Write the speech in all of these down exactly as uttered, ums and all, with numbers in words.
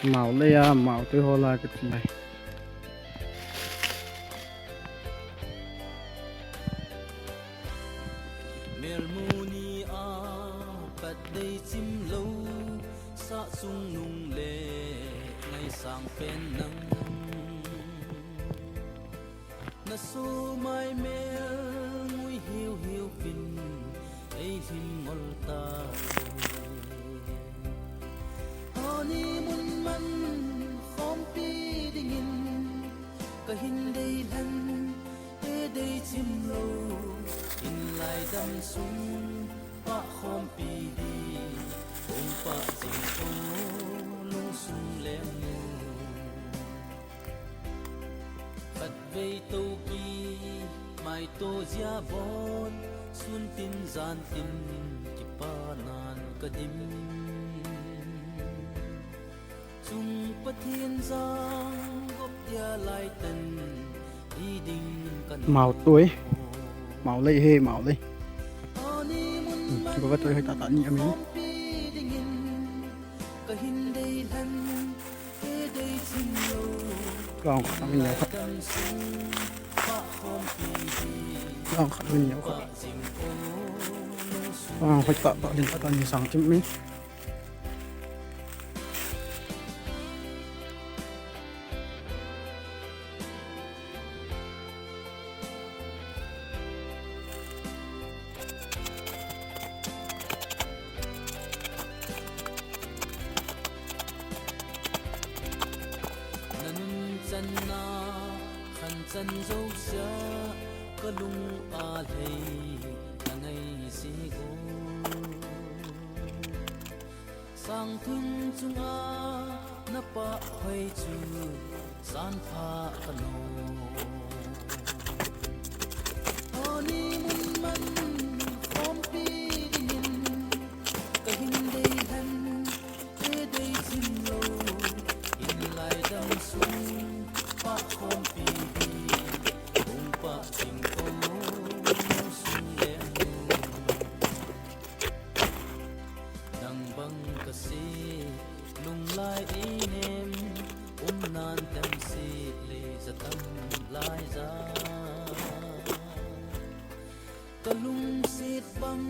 Mao lei a, Mao tui ho la kati lai. Melmu ni a pat dei chim lo, sa chung nung le ngai sang pen nang. Na so mai mel ngui hiu hiu pin ei hlim ngol ta. Ani mun man khompi dingin ka hin dei lhan e dei chim lo, in lai dam sung pa khompi di, ong pa ching ko lung sung lem nu. Khatvei to ki mai to zia bon, sun tin zan tin kipa nan ka dim. Chung Pathian jang gop dia lai tan hi ding kan Mao tui. Mao lei he, Mao lei. Ani mun man Baba tui hai ta ta ni amin. Khompi dingin ka hin dei lhan e dei chim lo. Long khat amin ya khat. Long khat amin ya khat. Long hai ta ta din ta ta ni sang chim mi. Na nun channa khan chan zo sia, ka lung a lei na ngai si go. Sang thun chunga na pa hoi chu san pha ka no. Ani mun man khompi dingin ka hin dei lhan e dei chim lo, in lai dam sung pa khompi di, ong pa ching ko sung le nu. Nang bang ka si, lunglai inem, um nan tam si le za tam lai za. Ka lungsit bang,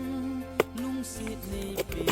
lungsit nei pi